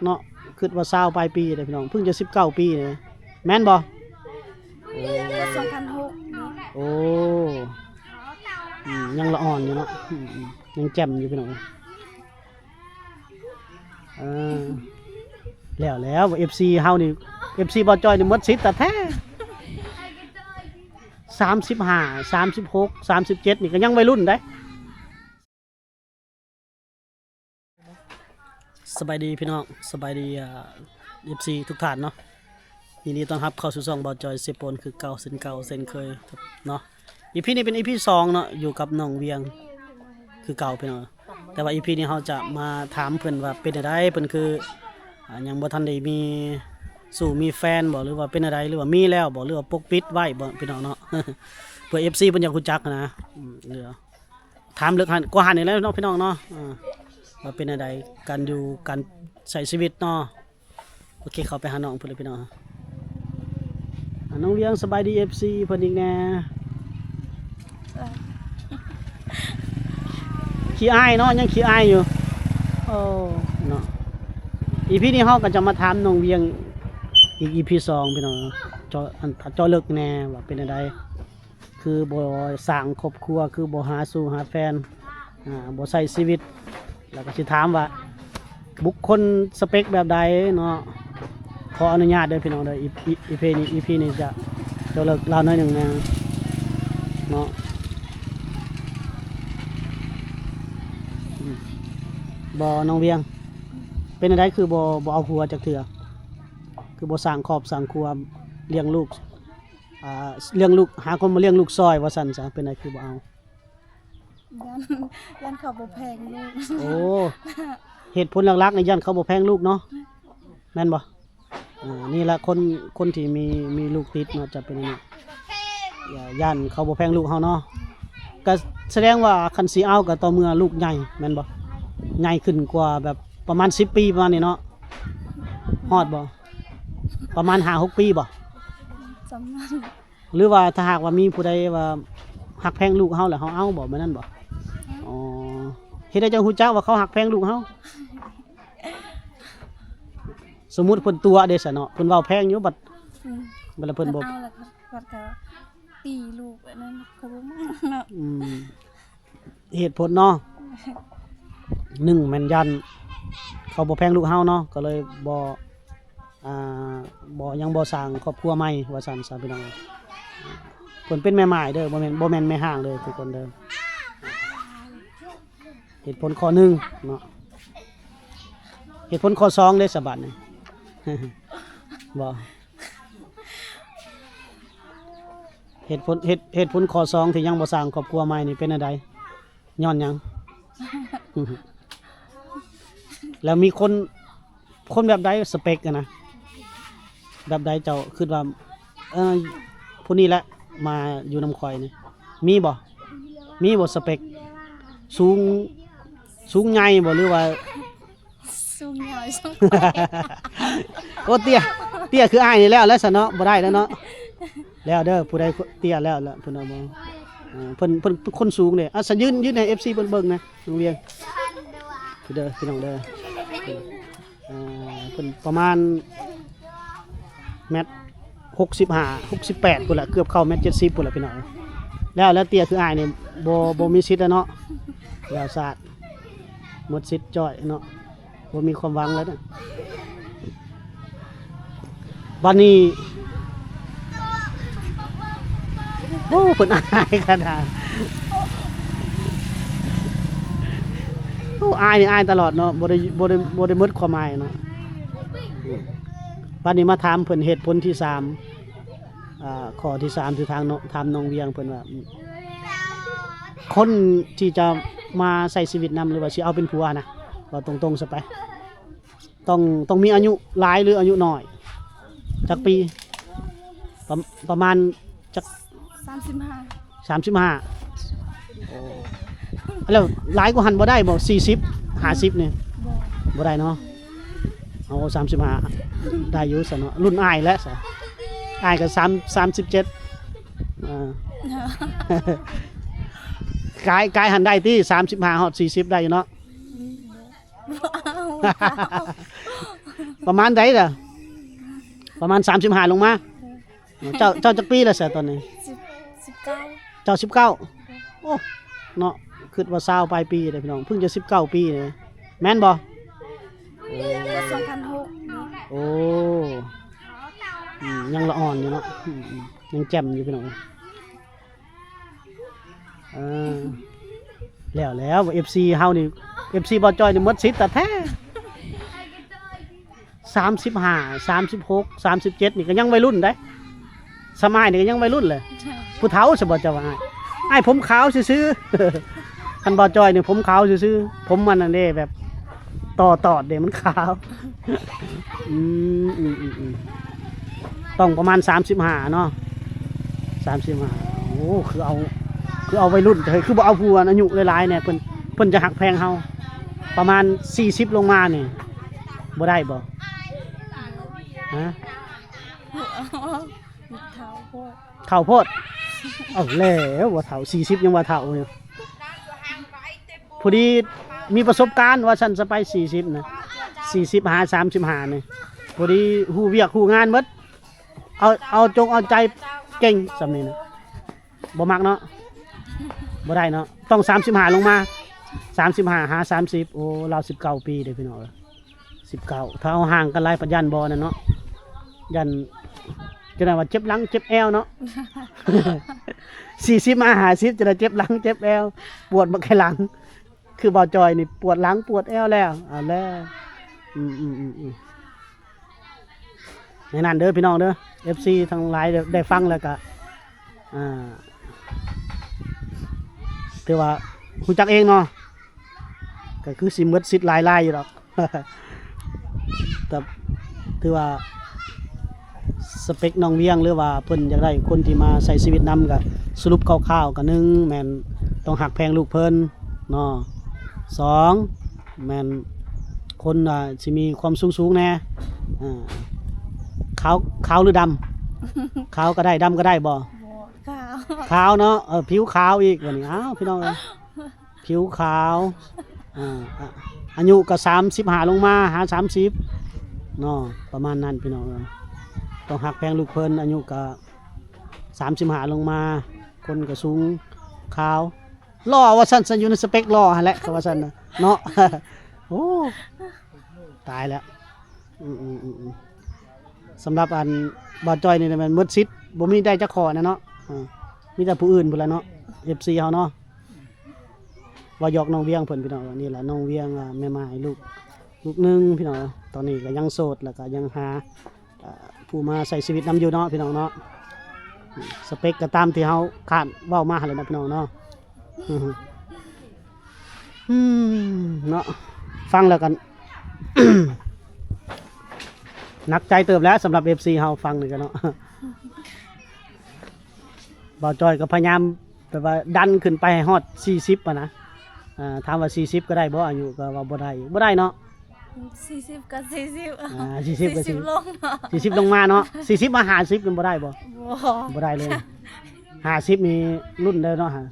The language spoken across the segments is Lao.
ເນາະ ຄິດວ່າຊາວປາຍປີເດ້ພີ່ນ້ອງ ເພິ່ງຈະສິບເກົ້າປີເດ້ ແມ່ນບໍ່? ໂອ້ ເກີດສອງພັນຫົກນີ້ ໂອ້ ອືມ ຍັງລະອ່ອນຢູ່ເນາະ ອືມໆ ຍັງແຈ່ມຢູ່ພີ່ນ້ອງ ເອີ ແລ້ວ ແລ້ວ ເອັຟຊີເຮົານີ້ ເອັຟຊີບ່າວຈ້ອຍນີ້ໝົດສິດແທ້ໆ ສາມສິບຫ້າ ສາມສິບຫົກ ສາມສິບເຈັດ ນີ້ກໍຍັງໄວລຸ້ນເດ້. ສະບາຍດີພີ່ນ້ອງ ສະບາຍດີ ອ່າ ເອັຟຊີທຸກທ່ານເນາະ ຍິນດີຕ້ອນຮັບເຂົ້າສູ່ຊ່ອງບ່າວຈ້ອຍເຊໂປນ ຄືເກົ່າເຊັ່ນເກົ່າເຊັ່ນເຄີຍເນາະ. ອີພີນີ້ເປັນອີພີສອງເນາະ ຢູ່ກັບນ້ອງວຽງຄືເກົ່າພີ່ນ້ອງ ແຕ່ວ່າອີພີນີ້ເຮົາຈະມາຖາມເພິ່ນວ່າເປັນແນວໃດ ເພິ່ນຄື ອ່າ ຍັງບໍ່ທັນໄດ້ມີຊູ້ມີແຟນບໍ່ ຫຼືວ່າເປັນແນວໃດ ຫຼືວ່າມີແລ້ວບໍ່ ຫຼືວ່າປົກປິດໄວ້ບໍ່ ພີ່ນ້ອງເນາະ ເພື່ອເອັຟຊີເພິ່ນຢາກຮູ້ຈັກຫັ້ນນະ ອືມ ເຫຼືອ ຖາມເລິກຫັ້ນກວ່າຫັ້ນນີ້ແຫຼະເນາະ ພີ່ນ້ອງເນາະ ເອີ ວ່າເປັນແນວໃດ ການຢູ່ ການໃຊ້ຊີວິດເນາະ. ໂອເຄ ເຂົ້າໄປຫານ້ອງເພິ່ນເລີຍພີ່ນ້ອງ ອ່າ ນ້ອງວຽງ ສະບາຍດີເອັຟຊີເພິ່ນອີກແດ່ ຂີ້ອາຍເນາະ ຍັງຂີ້ອາຍຢູ່ ໂອ້ ເນາະ ອີພີນີ້ເຮົາກໍຈະມາຖາມນ້ອງວຽງອີກ ອີພີສອງ ພີ່ນ້ອງ ເຈາະ ອັນ ເຈາະເລິກແດ່ວ່າເປັນແນວໃດ ຄືບໍ່ສ້າງຄອບຄົວ ຄືບໍ່ຫາຊູ້ຫາແຟນ ອ່າ ບໍ່ໃຊ້ຊີວິດ ແລ້ວກໍຊິຖາມວ່າບຸກຄົນສະເປັກແບບໃດເນາະ. ຂໍອະນຸຍາດເດີພີ່ນ້ອງເດີ ອີ ອີ ອີພີນີ້ ອີພີນີ້ຈະ ຈະເລິກລາວໜ້ອຍໜຶ່ງແດ່ເນາະ ອືມ ບໍ່ ນ້ອງວຽງ ເປັນແນວໃດ ຄືບໍ່ ບໍ່ເອົາຜົວຈັກເທື່ອ ຄືບໍ່ສ້າງຄອບສ້າງຄົວ ລ້ຽງລູກ ອ່າ ລ້ຽງລູກ ຫາຄົນມາລ້ຽງລູກຊ່ອຍວ່າຊັ້ນຊະ ເປັນໃດຄືບໍ່ເອົາ? ຢ້ານ ຢ້ານເຂົາບໍ່ແພງລູກ ໂອ້ ເຫດຜົນຫຼັກໆນີ້ຢ້ານເຂົາບໍ່ແພງລູກເນາະ ແມ່ນບໍ່? ອ່າ ນີ້ລະຄົນ ຄົນທີ່ມີ ມີລູກຕິດເນາະ ຈະເປັນອັນນີ້ ຢ້ານເຂົາບໍ່ແພງລູກເຮົາເນາະ ກະສະແດງວ່າຄັນຊິເອົາກະຕໍ່ເມື່ອລູກໃຫຍ່ແມ່ນບໍ່? ໃຫຍ່ຂຶ້ນກວ່າແບບປະມານສິບປີປະມານນີ້ເນາະ ຮອດບໍ່? ປະມານຫ້າຫົກປີບໍ່? ປະມານ ຫຼືວ່າຖ້າຫາກວ່າມີຜູ້ໃດວ່າຮັກແພງລູກເຮົາແລ້ວເຮົາເອົາບໍ່ ແມ່ນນັ້ນບໍ່? ອໍ ເຮັດໃດຈັ່ງຮູ້ຈັກວ່າເຂົາຮັກແພງລູກເຮົາ? ສົມມຸດເພິ່ນຕົວະເດ້ຊະເນາະ ເພິ່ນເວົ້າແພງຢູ່ ບັດ ອືມ ບັດລະເພິ່ນບໍ່ ເອົາລະ ບັດກໍຕີລູກ ອັນນັ້ນເຂົາບໍ່ມັກເນາະ ອືມ. ເຫດຜົນເນາະ ໜຶ່ງແມ່ນຢ້ານເຂົາບໍ່ແພງລູກເຮົາເນາະ ກໍເລີຍບໍ່ ອ່າ ບໍ່ ຍັງບໍ່ສ້າງຄອບຄົວໃໝ່ວ່າຊັ້ນຊະພີ່ນ້ອງ ເພິ່ນເປັນແມ່ໝ້າຍເດີ ບໍ່ແມ່ນ ບໍ່ແມ່ນແມ່ຮ້າງເດີທຸກຄົນເດີ ເຫດຜົນຂໍ້ໜຶ່ງເນາະ ເຫດຜົນຂໍ້ສອງເດ້ສະບາດນີ້ ບໍ່ ເຫດຜົນ ເຫດ ເຫດຜົນຂໍ້ສອງທີ່ຍັງບໍ່ສ້າງຄອບຄົວໃໝ່ນີ້ເປັນແນວໃດ? ຍ້ອນຫຍັງ? ແລ້ວມີຄົນ ຄົນແບບໃດ ສະເປັກຫັ້ນນະ ແບບໃດເຈົ້າຄິດວ່າ ເອີ ຜູ້ນີ້ແຫຼະມາຢູ່ນຳຂ້ອຍນີ້ ມີບໍ່? ມີບໍ່ສະເປັກ? ສູງ ສູງໃຫຍ່ບໍ່ ຫຼືວ່າ ສູງຍາວ ໂອ້ ເຕ້ຍ ເຕ້ຍຄືອ້າຍນີ້ແລ້ວແຫຼະຊະເນາະ ບໍ່ໄດ້ແລ້ວເນາະ ແລ້ວເດີ ຜູ້ໃດເຕ້ຍແລ້ວລະ ເພິ່ນວ່າບໍ່ ເອີ ເພິ່ນ ເພິ່ນຄົນສູງເດ້ ອ່ະ ສະຢືນ ຢືນໃຫ້ເອັຟຊີເພິ່ນເບິ່ງນະ ນ້ອງວຽງ ເດີ ພີ່ນ້ອງເດີ ເອີ ເພິ່ນປະມານແມັດຫົກສິບຫ້າ ຫົກສິບແປດພຸ້ນລະ ເກືອບເຂົ້າແມັດເຈັດສິບພຸ້ນລະ ພີ່ນ້ອງ ແລ້ວ ແລ້ວເຕ້ຍຄືອ້າຍນີ້ ບໍ່ ບໍ່ມີສິດແລ້ວເນາະ ແລ້ວຊາດ ໝົດສິດຈ້ອຍເນາະ ບໍ່ມີຄວາມຫວັງແລ້ວເນາະ ບັດນີ້ ໂອ້ ເພິ່ນອາຍຂະໜາດ ໂອ້ ອາຍນີ້ອາຍຕະຫຼອດເນາະ ບໍ່ໄດ້ ບໍ່ໄດ້ ບໍ່ໄດ້ໝົດຄວາມອາຍເນາະ ບັດນີ້ມາຖາມເພິ່ນເຫດຜົນທີສາມ ອ່າ ຂໍ້ທີສາມທີ່ທາງ ຖາມນ້ອງວຽງເພິ່ນວ່າ ຄົນທີ່ຈະມາໃຊ້ຊີວິດນຳ ຫຼືວ່າຊິເອົາເປັນຜົວນະ ເວົ້າຕົງໆຊະໄປ ຕ້ອງ ຕ້ອງມີອາຍຸຫຼາຍ ຫຼືອາຍຸນ້ອຍ ຈັກປີ? ປະ ປະມານຈັກ? ສາມສິບຫ້າ ສາມສິບຫ້າ ໂອ້ ແລ້ວຫຼາຍກວ່າຫັ້ນບໍ່ໄດ້ບໍ່? ສີ່ສິບ ຫ້າສິບນີ້ ບໍ່ ບໍ່ໄດ້ເນາະ ເອົາ ສາມສິບຫ້າ ໄດ້ຢູ່ຊະເນາະ ລຸ້ນອ້າຍແຫຼະຊະ ອ້າຍກໍສາມ ສາມສິບເຈັດ ອ່າ ກາຍ ກາຍຫັ້ນໄດ້ຕິ ສາມສິບຫ້າຮອດສີ່ສິບໄດ້ຢູ່ເນາະ ບໍ່ເອົາ ບໍ່ເອົາ ປະມານໃດລະ? ປະມານສາມສິບຫ້າລົງມາ. ເຈົ້າ ເຈົ້າຈັກປີແລ້ວຊະຕອນນີ້? ສິບ ສິບເກົ້າ. ເຈົ້າສິບເກົ້າ. ໂອ້ ເນາະ ຄິດວ່າຊາວປາຍປີເດ້ພີ່ນ້ອງ ເພິ່ງຈະສິບເກົ້າປີເດ້ ແມ່ນບໍ່? ເອີ ສອງພັນຫົກນີ້. ໂອ້ ອືມ ຍັງລະອ່ອນຢູ່ເນາະ ອືມ ອືມ ຍັງແຈ່ມຢູ່ພີ່ນ້ອງ. ເອີ ແລ້ວ ແລ້ວ ເອັຟຊີເຮົານີ້ ເອັຟຊີບ່າວຈ້ອຍນີ້ໝົດສິດແທ້ໆ. ສາມສິບຫ້າ ສາມສິບຫົກ ສາມສິບເຈັດນີ້ກໍຍັງໄວລຸ້ນເດ້. ສຳອ້າຍນີ້ກໍຍັງໄວລຸ້ນແຫຼະ ຜູ້ເຖົ້າຊະບໍ່ເຈົ້າວ່າອ້າຍ. ອ້າຍຜົມຂາວຊື່ໆ ຄັນບ່າວຈ້ອຍນີ້ຜົມຂາວຊື່ໆ ຜົມມັນນັ້ນເດ້ ແບບຕໍ່ຕອດເດ້ ມັນຂາວ. ອືມ ອືມ ອືມ ອືມ ຕ້ອງປະມານສາມສິບຫ້າເນາະ ສາມສິບຫ້າ. ໂອ້ ຄືເອົາ ຄືເອົາໄວລຸ້ນເຮີ້ຍ ຄືບໍ່ເອົາຜູ້ອາຍຸຫຼາຍໆແດ່ ເພິ່ນ ເພິ່ນຈະຮັກແພງເຮົາ. ປະມານສີ່ສິບລົງມານີ້ ບໍ່ໄດ້ບໍ່? ຮະ? ເຖົ້າໂພດ ເຖົ້າໂພດ. ເອົາແລ້ວ ບໍ່ເຖົ້າ ສີ່ສິບຍັງວ່າເຖົ້າຢູ່. ພໍດີມີປະສົບການວ່າຊັ້ນ ສະໄປສີ່ສິບນະ ສີ່ສິບຫາສາມສິບຫ້ານີ້ ພໍດີຮູ້ວຽກຮູ້ງານໝົດ ເອົາ ເອົາຈົງເອົາໃຈເກັ່ງສ່ຳນີ້ນະ. ບໍ່ມັກເນາະ ບໍ່ໄດ້ເນາະ ຕ້ອງສາມສິບຫ້າລົງມາ ສາມສິບຫ້າຫາສາມສິບ. ໂອ້ ລາວສິບເກົ້າປີເດ້ພີ່ນ້ອງເອີຍ ສິບເກົ້າ. ຖ້າເຮົາຫ່າງກັນຫຼາຍ ປະຢ້ານບໍ່ນັ້ນເນາະ ຢ້ານ ຈະໄດ້ວ່າເຈັບຫຼັງເຈັບແອວເນາະ. ສີ່ສິບມາຫ້າສິບ ຈະໄດ້ເຈັບຫຼັງເຈັບແອວ ປວດບັກໄຂ່ຫຼັງ. ຄືບ່າວຈ້ອຍນີ້ປວດຫຼັງປວດແອວແລ້ວ ເອົາແລ້ວ. ອືມ ອືມ ອືມ ອືມ ໃນນັ້ນເດີພີ່ນ້ອງເດີ ເອັຟຊີທັງຫຼາຍ ໄດ້ ໄດ້ຟັງແລ້ວກະ ອ່າ ຖືວ່າຮູ້ຈັກເອງເນາະ ກໍຄືຊິໝົດສິດຫຼາຍໆຢູ່ດອກ. ແຕ່ຖືວ່າສະເປັກນ້ອງວຽງ ຫຼືວ່າເພິ່ນຢາກໄດ້ຄົນທີ່ມາໃຊ້ຊີວິດນຳ ກໍສະຫຼຸບຄ່າວໆ ກໍໜຶ່ງແມ່ນຕ້ອງຮັກແພງລູກເພິ່ນເນາະ ສອງ ແມ່ນຄົນ ອ່າ ຊິມີຄວາມສູງໆແດ່ ອ່າ ຂາວ ຂາວຫຼືດຳ? ຂາວກໍໄດ້ ດຳກໍໄດ້ບໍ່? ບໍ່ ຂາວ ຂາວເນາະ ເອີ ຜິວຂາວອີກບັດນີ້. ອ້າວ ພີ່ນ້ອງເອີຍ ຜິວຂາວ ອ່າ ອາ ອາຍຸກໍສາມສິບຫ້າລົງມາຫາສາມສິບເນາະ ປະມານນັ້ນພີ່ນ້ອງເອີຍ. ຕ້ອງຮັກແພງລູກເພິ່ນ ອາຍຸກໍສາມສິບຫ້າລົງມາ ຄົນກໍສູງ ຂາວ ຫຼໍ່ວ່າຊັ້ນ ຊັ້ນຢູ່ໃນສະເປັກຫຼໍ່ຫັ້ນແຫຼະ ເຂົາວ່າຊັ້ນນະເນາະ. ໂອ້ ຕາຍແລ້ວ. ອືມໆໆໆ ສຳລັບອັນບ່າວຈ້ອຍນີ້ແມ່ນໝົດສິດ ບໍ່ມີໄດ້ຈັກຂໍ້ນະເນາະ ເອີ ມີແຕ່ຜູ້ອື່ນພຸ້ນລະເນາະ ເອັຟຊີເຮົາເນາະ. ເວົ້າຢອກນ້ອງວຽງເພິ່ນພີ່ນ້ອງ ນີ້ລະນ້ອງວຽງ ແມ່ໝ້າຍລູກ ລູກໜຶ່ງພີ່ນ້ອງ. ຕອນນີ້ກໍຍັງໂສດ ແລ້ວກໍຍັງຫາ ອ່າ ຜູ້ມາໃຊ້ຊີວິດນຳຢູ່ເນາະພີ່ນ້ອງເນາະ. ສະເປັກກໍຕາມທີ່ເຮົາຄາດເວົ້າມາຫັ້ນແຫຼະເນາະພີ່ນ້ອງເນາະ. ອືມ ເນາະ ຟັງແລ້ວກໍໜັກໃຈເຕີບແຫຼະ ສຳລັບເອັຟຊີເຮົາຟັງນີ້ກໍເນາະ. ບ່າວຈ້ອຍກໍພະຍາຍາມແບບວ່າດັນຂຶ້ນໄປໃຫ້ຮອດສີ່ສິບຫັ້ນນະ. ອ່າ ຖາມວ່າສີ່ສິບກໍໄດ້ບໍ່? ອາຍຸກໍວ່າບໍ່ໄດ້ ບໍ່ໄດ້ເນາະ. ສີ່ສິບກໍສີ່ສິບ ອ່າ ສີ່ສິບກໍສີ່ສິບ ສີ່ສິບລົງມາເນາະ ສີ່ສິບມາຫ້າສິບນີ້ບໍ່ໄດ້ບໍ່? ບໍ່ ບໍ່ໄດ້ເລີຍ. ຫ້າສິບນີ້ລຸ້ນເດີເນາະ.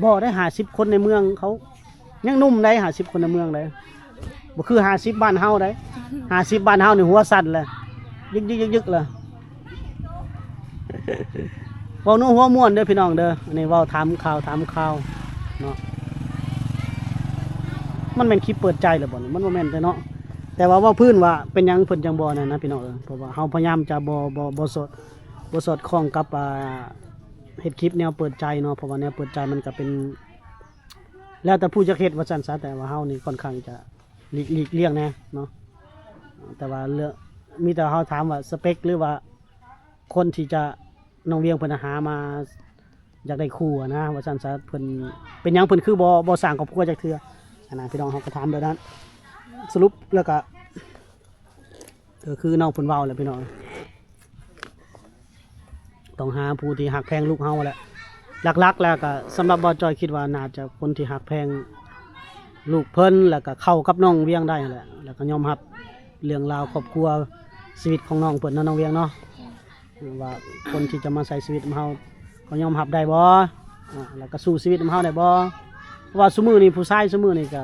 ບໍ່ໄດ້ ຫ້າສິບຄົນໃນເມືອງເຂົາຍັງໜຸ່ມໃດ໋ ຫ້າສິບຄົນໃນເມືອງໃດ໋ ບໍ່ຄືຫ້າສິບບ້ານເຮົາໃດ໋. ຫ້າສິບບ້ານເຮົານີ້ຫົວສັ່ນແຫຼະ ຍຶກໆໆໆ ລະ. ເວົ້ານົວຫົວມ່ວນເດີພີ່ນ້ອງເດີ ອັນນີ້ເວົ້າຖາມຂ່າວ ຖາມຂ່າວເນາະ. ມັນແມ່ນຄລິບເປີດໃຈແລ້ວບໍ່ນີ້? ມັນບໍ່ແມ່ນເດເນາະ ແຕ່ວ່າເວົ້າພື້ນວ່າເປັນຫຍັງເພິ່ນຈັ່ງບໍ່ນັ້ນນະພີ່ນ້ອງເອີຍ. ເພາະວ່າເຮົາພະຍາຍາມຈະບໍ່ ບໍ່ ບໍ່ສອດ ບໍ່ສອດຄ່ອງກັບ ອ່າ ເຮັດຄລິບແນວເປີດໃຈເນາະ ເພາະວ່າແນວເປີດໃຈມັນກະເປັນ ແລ້ວແຕ່ຜູ້ຢາກເຮັດວ່າຊັ້ນຊະ. ແຕ່ວ່າເຮົານີ້ຂ້ອນຂ້າງຈະຫຼີກ ຫຼີກລ່ຽງແດ່ເນາະ. ແຕ່ວ່າເລື່ອງ ມີແຕ່ເຮົາຖາມວ່າສະເປັກ ຫຼືວ່າຄົນທີ່ຈະ ນ້ອງວຽງເພິ່ນຫາມາຢາກໄດ້ຄູ່ຫັ້ນນະ ວ່າຊັ້ນຊະ. ເພິ່ນເປັນຫຍັງເພິ່ນຄືບໍ່ ບໍ່ສ້າງຄອບຄົວຈັກເທື່ອຫັ້ນນະ ພີ່ນ້ອງ. ເຮົາກໍຖາມແບບນັ້ນ ສະຫຼຸບແລ້ວກໍ ກໍຄືນ້ອງເພິ່ນເວົ້າແຫຼະພີ່ນ້ອງ ຕ້ອງຫາຜູ້ທີ່ຮັກແພງລູກເຮົາແຫຼະ. ຫຼັກໆແລ້ວກໍສຳລັບບ່າວຈ້ອຍຄິດວ່າໜ້າຈະຄົນທີ່ຮັກແພງລູກເພິ່ນ ແລ້ວກໍເຂົ້າກັບນ້ອງວຽງໄດ້ຫັ້ນແຫຼະ ແລ້ວກໍຍອມຮັບເລື່ອງລາວຄອບຄົວຊີວິດຂອງນ້ອງເພິ່ນເນາະ ນ້ອງວຽງເນາະ. ວ່າຄົນທີ່ຈະມາໃຊ້ຊີວິດນຳເຮົາ ເຂົາຍອມຮັບໄດ້ບໍ່ ອ່າ ແລ້ວກໍສູ້ຊີວິດນຳເຮົາໄດ້ບໍ່? ເພາະວ່າຊຸມື້ນີ້ ຜູ້ຊາຍຊຸມື້ນີ້ກໍ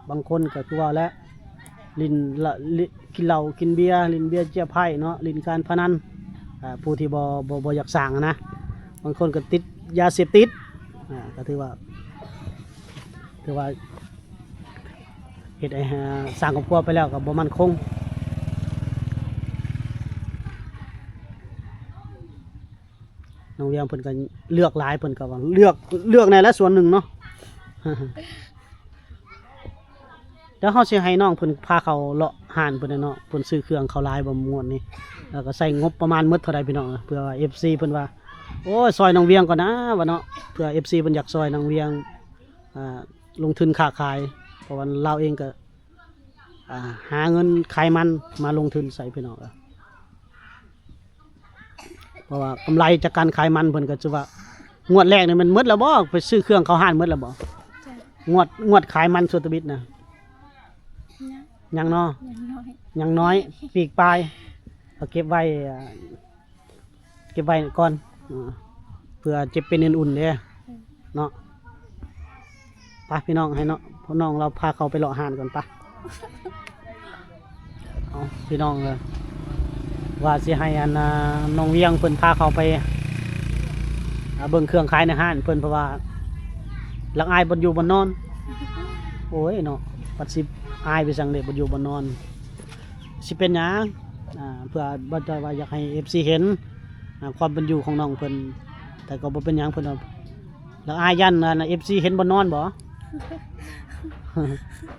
ບາງຄົນກໍຄືວ່າແຫຼະ ຫຼິ້ນລະ ຫຼິ້ນ ກິນເຫຼົ້າກິນເບຍ ຫຼິ້ນເບຍເຈ້ຍໄພ້ເນາະ ຫຼິ້ນການພະນັນ ອ່າ ຜູ້ທີ່ບໍ່ ບໍ່ ບໍ່ຢາກສ້າງນະ ບາງຄົນກໍຕິດຢາເສບຕິດ ອ່າ ກໍຖືວ່າ ຖືວ່າເຮັດໃຫ້ ອ່າ ສ້າງຄອບຄົວໄປແລ້ວກໍບໍ່ໝັ້ນຄົງ. ນ້ອງວຽງເພິ່ນກໍເລືອກຫຼາຍ ເພິ່ນກໍວ່າເລືອກ ເລືອກແດ່ລະສ່ວນໜຶ່ງເນາະ. ດຽວເຮົາຊິໃຫ້ນ້ອງເພິ່ນພາເຂົ້າເລາະຮ້ານເພິ່ນແດ່ເນາະ ເພິ່ນຊື້ເຄື່ອງເຂົ້າຫຼາຍບໍ່ງວດນີ້ ແລ້ວກໍໃຊ້ງົບປະມານໝົດເທົ່າໃດພີ່ນ້ອງ ເພື່ອວ່າເອັຟຊີເພິ່ນວ່າ ໂອ້ຍ ຊ່ອຍນ້ອງວຽງກ່ອນນາວ່າເນາະ ເພື່ອເອັຟຊີເພິ່ນຢາກຊ່ອຍນ້ອງວຽງ ອ່າ ລົງທຶນຄ້າຂາຍ ເພາະວ່າລາວເອງກໍ ອ່າ ຫາເງິນຂາຍມັນມາລົງທຶນໃສ່ພີ່ນ້ອງ ເພາະວ່າກຳໄລຈາກການຂາຍມັນເພິ່ນກໍຖືວ່າ ງວດແລກນີ້ແມ່ນໝົດແລ້ວບໍ່? ໄປຊື້ເຄື່ອງເຂົ້າຮ້ານໝົດແລ້ວບໍ່? ຈ້ະ ງວດ ງວດຂາຍມັນຊົ່ວຕະບິດນະ ຍັງ ຍັງເນາະ ຍັງນ້ອຍ ຍັງນ້ອຍ ປີກປາຍ ເອົາເກັບໄວ້ ເກັບໄວ້ກ່ອນ ເພື່ອເຈັບເປັນອື່ນໆເດ້ ເອີ ເນາະ. ໄປພີ່ນ້ອງ ໃຫ້ເນາະ ພໍ່ນ້ອງລາວພາເຂົ້າໄປເລາະຮ້ານກ່ອນ ໄປ. ເອົາ ພີ່ນ້ອງເອີຍ ວ່າຊິໃຫ້ອັນ ອ່າ ນ້ອງວຽງເພິ່ນພາເຂົ້າໄປ ອ່າ ເບິ່ງເຄື່ອງຂາຍໃນຮ້ານເພິ່ນ ເພາະວ່າລາວອາຍບ່ອນຢູ່ບ່ອນນອນ. ໂອ້ຍເນາະ ບັດຊິອາຍໄປສັງເດ ບ່ອນຢູ່ບ່ອນນອນ ຊິເປັນຫຍັງ? ອ່າ ເພື່ອບໍ່ຈອຍວ່າຢາກໃຫ້ເອັຟຊີເຫັນ ອ່າ ຄວາມເປັນຢູ່ຂອງນ້ອງເພິ່ນ ແຕ່ກໍບໍ່ເປັນຫຍັງ ເພິ່ນວ່າ ລາວອາຍຢ້ານ ອັນ ເອັຟຊີເຫັນບ່ອນນອນບໍ່?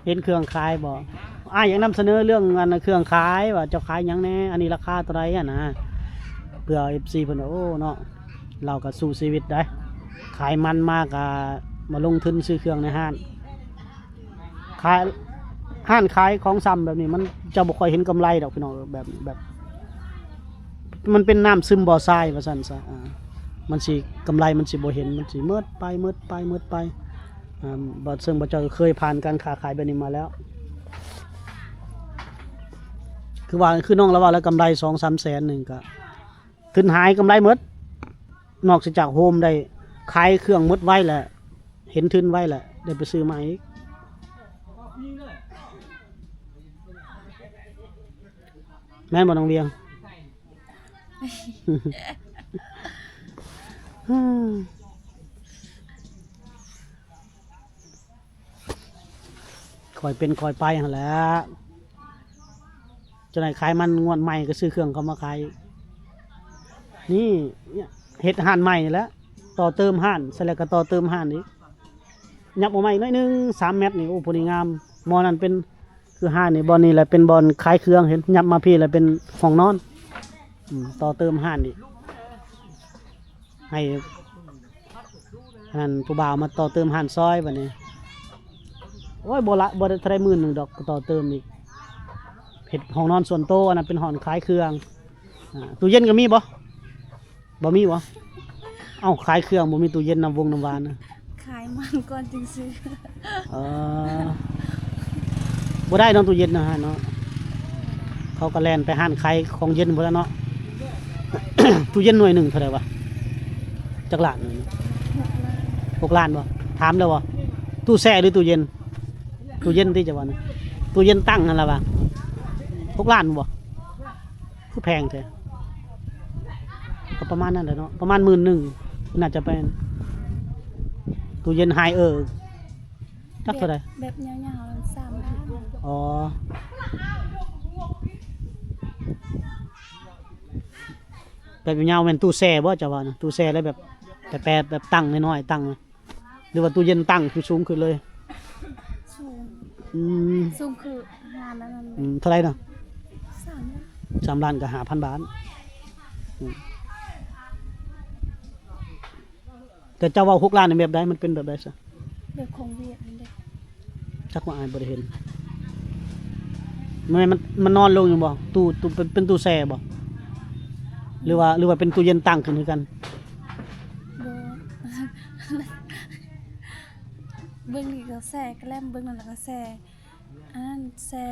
ເຫັນເຄື່ອງຂາຍບໍ່? ອ້າຍຢາກນຳສະເໜີເລື່ອງ ອັນ ເຄື່ອງຂາຍ ວ່າເຈົ້າຂາຍຫຍັງແດ່ ອັນນີ້ລາຄາເທົ່າໃດຫັ້ນນະ ເພື່ອເອັຟຊີເພິ່ນວ່າ ໂອ້ ເນາະ ລາວກໍສູ້ຊີວິດໄດ໋ ຂາຍມັນມາກໍມາລົງທຶນຊື້ເຄື່ອງໃນຮ້ານ ຂາຍ ຮ້ານຂາຍຂອງຊຳແບບນີ້ ມັນຈະບໍ່ຄ່ອຍເຫັນກຳໄລດອກພີ່ນ້ອງ ແບບ ແບບ ມັນເປັນນ້ຳຊຶມບໍ່ຊາຍວ່າຊັ້ນຊະ ອ່າ ມັນຊິ ກຳໄລມັນຊິບໍ່ເຫັນ ມັນຊິໝົດໄປ ໝົດໄປ ໝົດໄປ ອ່າ ບໍ່ ເຊິ່ງບໍ່ເຈົ້າເຄີຍຜ່ານການຄ້າຂາຍແບບນີ້ມາແລ້ວ ຄືວ່າ ຄືນ້ອງລາວເວົ້າແລ້ວ ກຳໄລສອງສາມແສນໜຶ່ງ ກໍທຶນຫາຍ ກຳໄລໝົດ ນອກເສຍຈາກໂຮມໄດ້ ຂາຍເຄື່ອງໝົດໄວແລ້ວ ເຫັນທຶນໄວແລ້ວ ໄດ້ໄປຊື້ໃໝ່ອີກ ແມ່ນບໍ່ນ້ອງວຽງ? ຄ່ອຍເປັນຄ່ອຍໄປຫັ້ນແຫຼະ ຈະໄດ້ຂາຍມັນ ງວດໃໝ່ກໍຊື້ເຄື່ອງເຂົ້າມາຂາຍ ນີ້ ເຮັດຮ້ານໃໝ່ນີ້ແຫຼະ ຕໍ່ເຕີມຮ້ານ ເສັດແລ້ວກໍຕໍ່ເຕີມຮ້ານອີກ ຫຍັບອອກມາອີກໜ້ອຍໜຶ່ງ ສາມແມັດນີ້ ໂອ້ ພໍດີງາມ ໝໍ້ນັ້ນເປັນ ຄືຮ້ານນີ້ ບ່ອນນີ້ແຫຼະເປັນບ່ອນຂາຍເຄື່ອງ ເຫັນ ຫຍັບມາພີ້ແລ້ວເປັນຫ້ອງນອນ ອືມ ຕໍ່ເຕີມຮ້ານອີກ ໃຫ້ອັນນັ້ນ ຜູ້ບ່າວມາຕໍ່ເຕີມຮ້ານຊອຍບັດນີ້ ໂອ້ຍ ບໍ່ລະ ບໍ່ໄດ້ເທົ່າໃດ ໝື່ນໜຶ່ງດອກ ຕໍ່ເຕີມອີກ ເຮັດຫ້ອງນອນສ່ວນໂຕ ອັນນັ້ນເປັນຫ້ອງຂາຍເຄື່ອງ ອ່າ ຕູ້ເຢັນກໍມີບໍ່? ບໍ່ມີບໍ່? ເອົ້າ ຂາຍເຄື່ອງບໍ່ມີຕູ້ເຢັນ ນ້ຳວົງນ້ຳຫວານນະ ຂາຍມັນກ່ອນຈຶ່ງຊື້ ເອີ ບໍ່ໄດ້ເນາະ ຕູ້ເຢັນນະເນາະ ເຂົາກໍແລ່ນໄປຮ້ານຂາຍຂອງເຢັນພຸ້ນລະເນາະ ຕູ້ເຢັນໜ່ວຍໜຶ່ງເທົ່າໃດວະ? ຈັກລ້ານ? ຫົກລ້ານບໍ່? ຖາມແລ້ວບໍ່? ຕູ້ແຊ່ຫຼືຕູ້ເຢັນ? ຕູ້ເຢັນຕິ ຈະວ່ານະ ຕູ້ເຢັນຕັ້ງຫັ້ນລະວ່າ ຫົກລ້ານບໍ່? ຄືແພງແທ້ ກໍປະມານນັ້ນແຫຼະເນາະ ປະມານໝື່ນໜຶ່ງ ໜ້າຈະແມ່ນ ຕູ້ເຢັນໄຮເອີ ຈັກເທົ່າໃດ? ແບບ ແບບຍາວໆ ສາມລ້ານ ອໍ ແບບຍາວໆ ແມ່ນຕູ້ແຊ່ບໍ່ ເຈົ້າວ່ານະ? ຕູ້ແຊ່ແລ້ວແບບ ແປບໆ ແບບຕັ້ງນ້ອຍໆ ຕັ້ງ ຫຼືວ່າຕູ້ເຢັນຕັ້ງຄືສູງຂຶ້ນເລີຍ? ສູງ ອືມ ສູງຄືຮ້ານອັນນັ້ນ ອືມ ເທົ່າໃດນະ? ສາມລ້ານ ສາມລ້ານກໍຫ້າພັນບາດ ອືມ ແຕ່ເຈົ້າເວົ້າຫົກລ້ານນີ້ແບບໃດ? ມັນເປັນແບບໃດຊະ? ແບບຂອງຫວຽດຫັ້ນເດ້ ຈັກວ່າອ້າຍບໍ່ໄດ້ເຫັນ ແມ່ນມັນ ມັນນອນລົງຢູ່ບໍ່? ຕູ້ ຕູ້ ເປັນ ເປັນຕູ້ແຊ່ບໍ່? ຫຼືວ່າ ຫຼືວ່າເປັນຕູ້ເຢັນຕັ້ງຂຶ້ນຄືກັນ? ບໍ່ ເບິ່ງນີ້ກໍແຊ່ ແກລ້ມ ເບິ່ງນັ້ນລະກໍແຊ່ ອັນນັ້ນແຊ່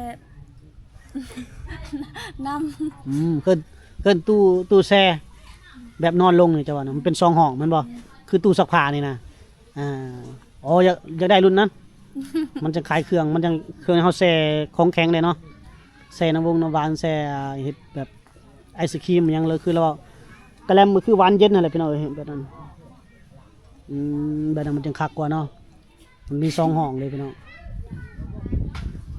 ນ້ຳ ອືມ ເອີ້ນ ເອີ້ນຕູ້ ຕູ້ແຊ່ ແບບນອນລົງນີ້ ເຈົ້າວ່ານະ ມັນເປັນສອງຫ້ອງແມ່ນບໍ່? ແມ່ນ ຄືຕູ້ຊັກຜ້ານີ້ນະ ອ່າ ອໍ ຢາກ ຢາກໄດ້ລຸ້ນນັ້ນ ມັນຈັ່ງຂາຍເຄື່ອງ ມັນຈັ່ງ ເຄື່ອງເຮົາແຊ່ຂອງແຂງໄດ້ເນາະ ແຊ່ນ້ຳວົງນ້ຳຫວານ ແຊ່ເຮັດແບບໄອສະຄຣີມຫຍັງເລີຍ ຄືລາວເວົ້າ ກະແລັມກໍຄືຫວານເຢັນຫັ້ນແຫຼະພີ່ນ້ອງເອີຍ ແບບນັ້ນ. ອືມ ແບບນັ້ນມັນຈຶ່ງຄັກກວ່າເນາະ ມັນມີສອງຫ້ອງເລີຍພີ່ນ້ອງ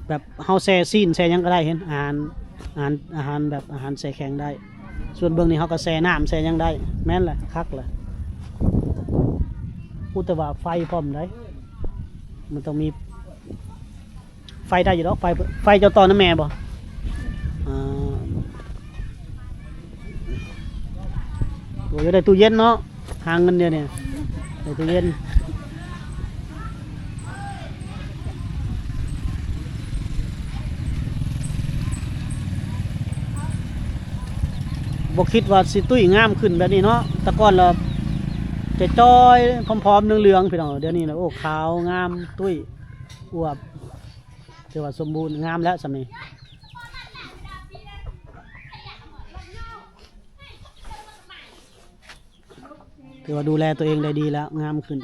ແບບເຮົາແຊ່ຊີ້ນແຊ່ຫຍັງກໍໄດ້ ເຫັນ ອາຫານ ອາຫານ ອາຫານແບບອາຫານແຊ່ແຂງໄດ້ ສ່ວນເບື້ອງນີ້ເຮົາກໍແຊ່ນ້ຳແຊ່ຫຍັງໄດ້ ແມ່ນແຫຼະ ຄັກແຫຼະ. ອຸ ແຕ່ວ່າໄຟພ້ອມໃດ໋ ມັນຕ້ອງມີ ໄຟໄດ້ຢູ່ດອກ ໄຟ ໄຟເຈົ້າຕໍ່ນຳແມ່ບໍ່? ອ່າ ໂອ້ຍ ໄດ້ຕູ້ເຢັນເນາະ ຫາເງິນດຽວນີ້ ໄດ້ຕູ້ເຢັນ. ບໍ່ຄິດວ່າຊິຕຸ້ຍງາມຂຶ້ນແບບນີ້ເນາະ ແຕ່ກ່ອນລະຈະຈ່ອຍໆ ຜອມໆ ເຫຼືອງໆ ພີ່ນ້ອງ ດຽວນີ້ລະ ໂອ້ ຂາວງາມຕຸ້ຍ ອວບ ຖືວ່າສົມບູນງາມແລ້ວສ່ຳນີ້. ຖືວ່າດູແລຕົວເອງໄດ້ດີແລ້ວ ງາມຂຶ້ນ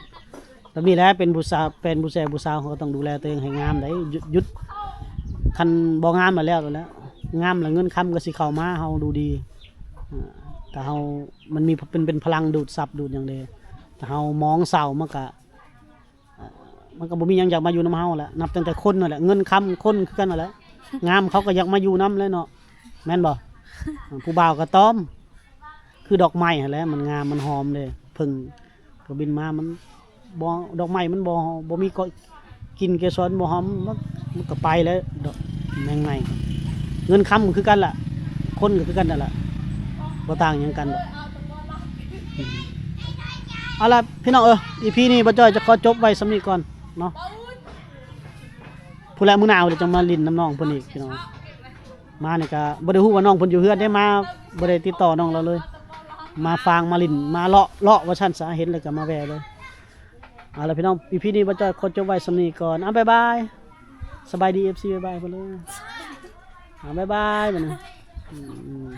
ແບບນີ້ແຫຼະ ເປັນຜູ້ສາວ ເປັນຜູ້ແຊຜູ້ສາວ ເຮົາກໍຕ້ອງດູແລຕົວເອງໃຫ້ງາມໄດ໋ ຢຸດ ຢຸດ ຄັນບໍ່ງາມລະແລ້ວ ແລ້ວ ງາມລະເງິນຄຳກໍຊິເຂົ້າມາ ເຮົາດູດີ ເອີ ຖ້າເຮົາ ມັນມີ ເປັນ ເປັນພະລັງດູດຊັບດູດຫຍັງເດ້ ຖ້າເຮົາມອງເສົ້າ ມັນກະ ມັນກໍບໍ່ມີຫຍັງຢາກມາຢູ່ນຳເຮົາແຫຼະ ນັບຕັ້ງແຕ່ຄົນນັ້ນແຫຼະ ເງິນຄຳຄົນຄືກັນນັ້ນແຫຼະ ງາມເຂົາກໍຢາກມາຢູ່ນຳແຫຼະເນາະ ແມ່ນບໍ່? ຜູ້ບ່າວກໍຕ້ອມ ຄືດອກໄມ້ຫັ້ນແຫຼະ ມັນງາມ ມັນຫອມເດ້ ເພິ່ງກໍບິນມາ ມັນບໍ່ ດອກໄມ້ມັນບໍ່ ບໍ່ມີກໍ ກິ່ນເກສອນບໍ່ຫອມ ມັນ ມັນກໍໄປແລ້ວ ດອກ ແມງໄມ້ ເງິນຄຳກໍຄືກັນລະ ຄົນກໍຄືກັນນັ້ນລະ ບໍ່ຕ່າງຫຍັງກັນດອກ. ເອົາລະພີ່ນ້ອງເອີຍ ອີພີນີ້ບ່າວຈ້ອຍຈະຂໍຈົບໄວ້ສ່ຳນີ້ກ່ອນເນາະ ພຸ້ນແຫຼະ ມື້ໜ້າເຮົາຈະມາຫຼິ້ນນຳນ້ອງເພິ່ນອີກພີ່ນ້ອງ. ມານີ້ກະບໍ່ໄດ້ຮູ້ວ່ານ້ອງເພິ່ນຢູ່ເຮືອນເດ້ ມາບໍ່ໄດ້ຕິດຕໍ່ນ້ອງລາວເລີຍ ມາຝາກມາຫຼິ້ນ ມາເລາະ ເລາະວ່າຊັ້ນສະ ເຫັນແລ້ວກະມາແວ່ເລີຍ. ເອົາລະພີ່ນ້ອງ ອີພີນີ້ບ່າວຈ້ອຍຂໍຈົບໄວ້ສ່ຳນີ້ກ່ອນ ເອົາ ບາຍບາຍ ສະບາຍດີ ເອັຟຊີ ບາຍບາຍເພິ່ນເລີຍ ເອົາ ບາຍບາຍ ບາດນີ້ ອືມ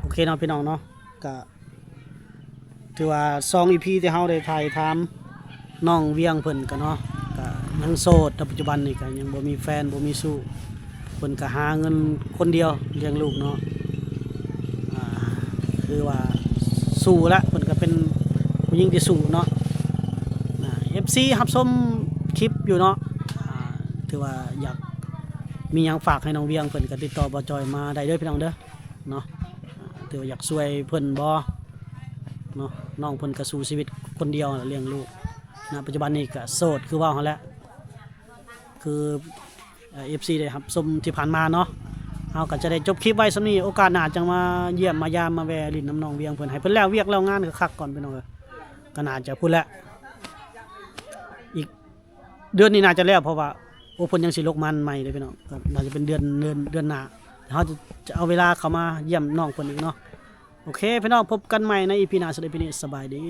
ໂອເຄເນາະພີ່ນ້ອງເນາະ ກະຖືວ່າສອງອີພີທີ່ເຮົາໄດ້ຖ່າຍຖາມນ້ອງວຽງເພິ່ນກະເນາະ ກະຍັງໂສດ ປັດຈຸບັນນີ້ກະຍັງບໍ່ມີແຟນ ບໍ່ມີຊູ້ ເພິ່ນກະຫາເງິນຄົນດຽວລ້ຽງລູກເນາະ ອ່າ ຄືວ່າສູ້ລະ ເພິ່ນກະເປັນຜູ້ຍິງທີ່ສູ້ເນາະ ອ່າ ເອັຟຊີຮັບຊົມຄລິບຢູ່ເນາະ ອ່າ ຖືວ່າຢາກມີຫຍັງຝາກໃຫ້ນ້ອງວຽງເພິ່ນກະຕິດຕໍ່ບ່າວຈ້ອຍມາໄດ້ເດີພີ່ນ້ອງເດີ ເນາະ ຖືວ່າຢາກຊ່ວຍເພິ່ນບໍ່ເນາະ ນ້ອງເພິ່ນກະສູ້ຊີວິດຄົນດຽວແຫຼະ ລ້ຽງລູກ ນະ ປັດຈຸບັນນີ້ກະໂສດຄືເວົ້າຫັ້ນແຫຼະ ຄື ເອີ ເອັຟຊີໄດ້ຮັບຊົມທີ່ຜ່ານມາເນາະ ເຮົາກະຈະໄດ້ຈົບຄລິບໄວ້ສ່ຳນີ້ ໂອກາດໜ້າຈັ່ງມາຢ້ຽມມາຢາມມາແວ່ຫຼິ້ນນຳນ້ອງວຽງເພິ່ນ ໃຫ້ເພິ່ນແລ້ວວຽກແລ້ວງານຄັກໆກ່ອນພີ່ນ້ອງເອີຍ ກະໜ້າຈະພຸ້ນແຫຼະ ອີກ ເດືອນນີ້ໜ້າຈະແລ້ວ ເພາະວ່າ ໂອ້ ເພິ່ນຍັງຊິລົກມັນໃໝ່ເດ້ພີ່ນ້ອງ ກໍໜ້າຈະເປັນເດືອນ ເດືອນ ເດືອນໜ້າ ເຮົາຈະ ຈະເອົາເວລາເຂົ້າມາຢ້ຽມນ້ອງເພິ່ນອີກເນາະ ໂອເຄພີ່ນ້ອງ ພົບກັນໃໝ່ໃນອີພີໜ້າ ສຳລັບອີພີນີ້ ສະບາຍດີ.